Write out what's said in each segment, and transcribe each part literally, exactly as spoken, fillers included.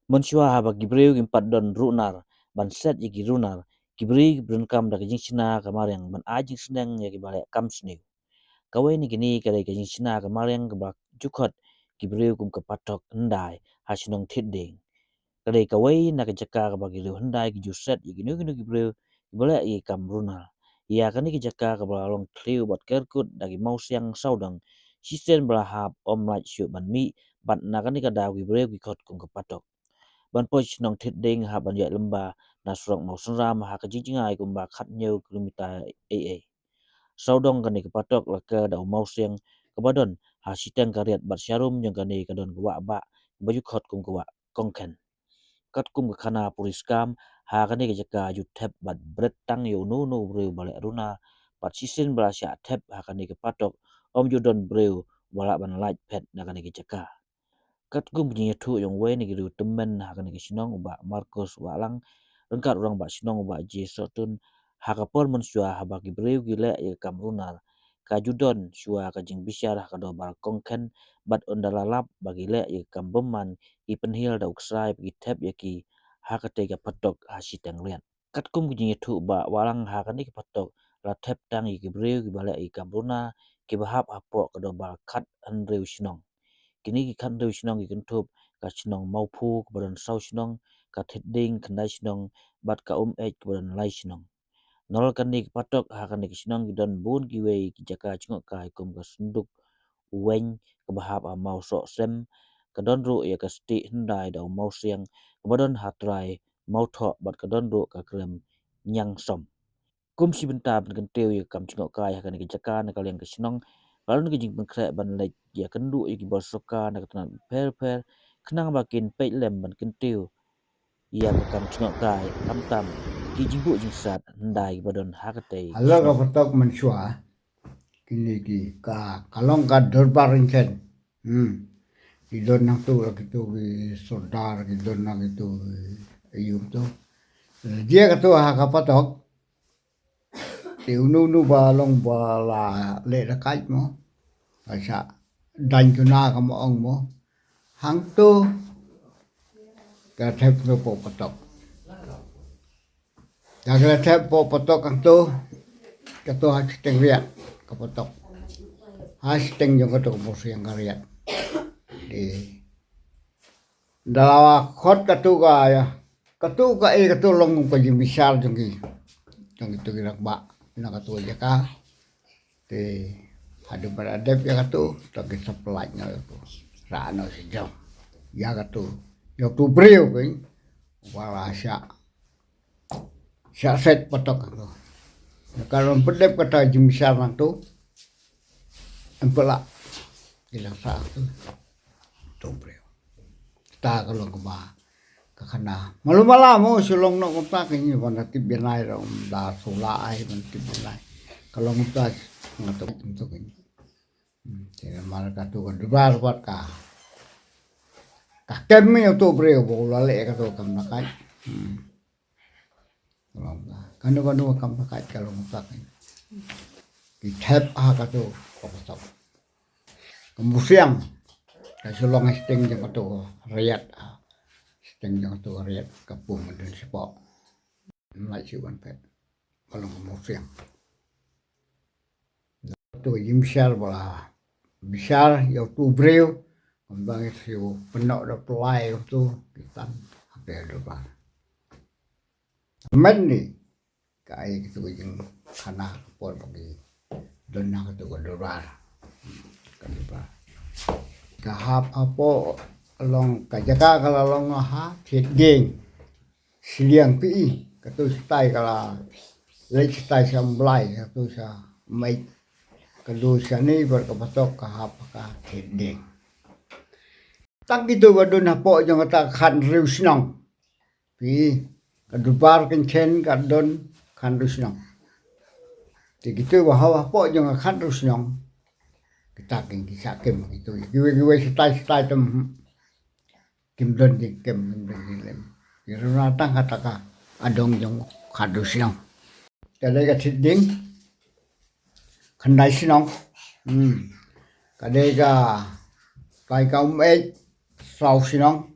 Mynshuwa haba ki briew kim pat don runar ban set ïa ki runar, ki briew ki pyndonkam da ka jingshna ka mariang ban ai jingsneng ïa kiba leh kam sniew. Kawei na kine ka dei ka jingshna ka mariang kaba ju khot ki briew kum ka patok hyndai ha shnong Thied Dieng. Ka dei kawei na ka jaka kaba ki riew hyndai ki ju set ïa kino kino ki briew kiba leh ïa ki kam runar. Ïa kane ka jaka kaba la long thliew bad kerkut da ki mawsiang sawdong, shisien ba la hap ym lait shuh ban mih, bad na kane ka daw ki briew ki khot kum ka patok. Ban poi shnong Thied Dieng hap ban ïaid lem bad na surok Mawsynram ha ka jingjngai kumba khathynñiew kilometer ei ei. Sawdong kane ka patok la ker da u mawsiang kaba don ha shiteng ka riat bad sharum jong kane ka don ka wah bah kaba ju khot kum ka wah Kongkhen. Katkum ka khana puri skam, ha kane ka jaka ju thep bad bret tang ïa uno uno u briew ba leh runar, bad shisien ba la shah thep ha kane ka patok, ym ju don briew ba lah ban lait phet na kane ka jaka. Katkum ka jingïathuh jong uwei na ki riewtymmen ha kane ka shnong, u Bah Marcos Wahlang, ryngkat u Rangbah Shnong u Bah J Sohtun, ha ka por mynshuwa haba ki briew ki leh ïa ka kam runar, ka ju don shuwa ka jingbishar ha ka dorbar Kongkhen, bad ynda la lap ba ki leh ïa ka kam bymman, ki pynhiar da u ksai ba ki thep ïa ki ha katei ka patok ha shiteng riat. Katkum ka jingïathuh Bah Wahlang, ha kane ka patok la thep tang ïa ki briew kiba leh ïa ka kam runar kiba hap hapoh ka dorbar khathynriew shnong. Kine ki khathynriew shnong ki kynthup ka shnong Mawphu kaba don saw shnong, ka Thied Dieng khyndai shnong, bad ka Umeit kaba don lai shnong. Nalor kane ka patok ha kane ka shnong ki don bun kiwei ki jaka jngohkai kum ka synduk u Weng kaba hap ha Mawsohsem, ka don ruh ïa ka stieh hyndai da u mawsiang kaba don ha trai Mawthoh, bad ka don ruh ka krem Ñiangsom. Kum shi bynta ban kyntiew ïa ka kam jngohkai ha kane ka jaka na ka liang ka shnong, ka don ka jingpynkhreh ban leit ïakynduh ïa ki bor sorkar na ka tnat bapher bapher khnang ba kin peit lem ban kyntiew ïa ka kam jngohkai, khamtam ki jingbuh jingsat hyndai kiba don ha katei. Halor ka patok mynshuwa, kine ki ka, ka long ka dorbar ryngkhen. Hmm. Ki don nangtu la kitu ki sordar, ki don nangtu ki ïum tu. Jia katu ha ka patok. Te uno uno ba long ba la leh da kait mo. Ka sha dang kuna ka mo ong mo. Hangtu ka thep no po patok. Ka la thep po patok hangtu. Katu ha shiteng riat ka patok. Ha shiteng jong katu ka mawsiang ka riat. Te da la khot katu ka ïa. Katu ka, eh, katu long ka jingbishar jong ki, jong kitu ki rangbah na katu ka jaka. Te haduh ba la dep ïa katu, to ki supply noh ïa katu. Rah noh sha jong ïa katu, ïa utu u briew, kan. Ba la shah, shah set patok katu. Ka long pyndep kata jingbishar nangtu. Em pela. Ki la sah tu. Utu u briew. Kata ka long kaba ka khana. Malu mala mo shu long noh kumta, kane ban da tip bnai ruh ym da shu lah ai ban tip bnai. Ka long kumta, nga tu kumta kane. Hmm, te namar katu ka dorbar pat ka, ka kem ïa utu u briew ba u la leh katu ka kam na kait. Hmm. Ka long kumta. Kano kano ka kam na kait ka long kumta kane. Ki thep ha katu ka patok. Ka mawsiang ka shu long ha shiteng jong katu ka riat, ha shiteng jong katu ka riat, ka pung ka don shapoh. Ym lah shuh ban phet. Ka long ka mawsiang. Katu ka jingbishar ba la bishar ïa utu u briew, kumba ngi shu pynnoh da pynlait kumtu, ki tan ha ka dorbar. Mynne ka ai katu ka jingkhana ka por ba ki don na katu ka dorbar. Ka dorbar. Ka hap hapoh long ka jaka ka la long ha Thied Dieng. Shiliang phi i, katu shatai ka la leit shatai sha Mawlai, katu sha Meit. Ka dei shane bad ka patok ka hap ha ka Thied Dieng. Tang kitu ba don hapoh jong kata ka khathynriew shnong. Phi, ka dorbar Kynchen ka don khathynriew shnong. Te kitu ba hap hapoh jong ka khathynriew shnong. Kita kin ki shah kem kitu. Kiwei kiwei shatai shatai tam. Kim don jingkem, kim don jinglem. Ki runa tang kata ka adong jong khathynriew shnong. Ka dei ka Thied Dieng khyndai shnong. Hmm. Ka dei ka, ka dei ka Umeit saw shnong.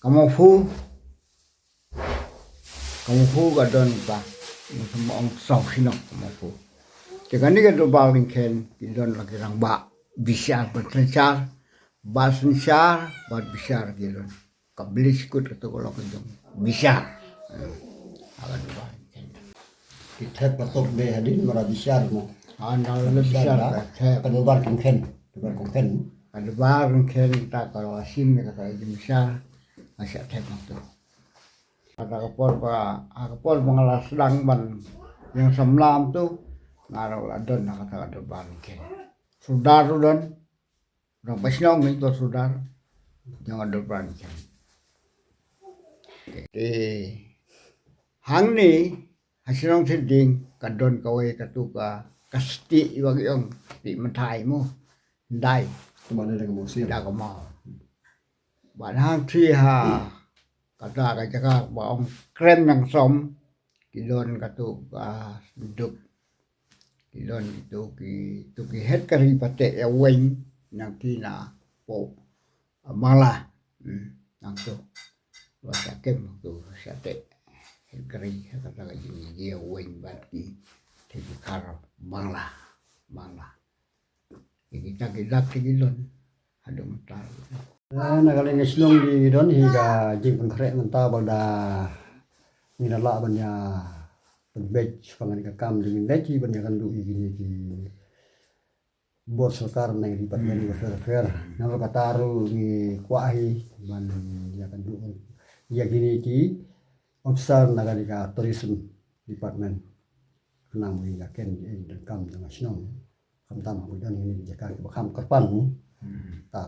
Ka Mawphu, ka Mawphu ka don ba, ma ong saw shnong ka Mawphu. Te kane ka Dorbar Ryngkhen ki don la ki rangbah bishar bad synshar, bad synshar bad bishar ki don. Ka village court kato ka long ka jong bishar. Ha ka Dorbar Ryngkhen. Ki thep ka tok de hadien mara bishar mo. Ha, na la bishar ka thep. Ka Dorbar Ryngkhen. Dorbar Ryngkhen. Ka Dorbar Ryngkhen ta ka la sim ka ta ka jong bishar. Nga shah thep na tu. Kata ka por ba, ha ka por ba nga la sdang ban ïeng samla tu, nga ruh la don ha kata ka Dorbar Ryngkhen. Sordar ruh don, rangbah shnong ne to sordar jong ka Dorbar Ryngkhen. Te hangne ha shnong Syrdieng ka don kawei katu ka, ka stieh ba ki ong stieh Mynthai mo. Hyndai. Te ba ne da ka Mawsir. Da ka Maw. Bad hangtei ha kata ka jaka ba ong Krem Nangsom, ki don katu ka duk, ki don kitu ki, tu ki het kari pateh ïa weng nangta na po Bangla. Hmm, nangtu. Ba sa kem tu sa teh het kari ha kata ka jingïa weng bad ki, te ki kar Bangla, Bangla. Kita ki dak ki don haduh mynta. Ah, na ka liang ka shnong ki don hi ka jingpynkhreh mynta ba da ngi la lah ban ïa pynbeit shaphang kane ka kam jingpynbeit hi ban ïa kynduh ïa kine ki bor sorkar na ki department bapher bapher. Namar kata ruh ngi kwah hi ban ïa kynduh ïa kine ki officer na kane ka tourism department. Khnang ba ïa ken ïa donkam jong ka shnong. Khamtam ha ba don kine ki jaka kiba kham kyrpang. Ta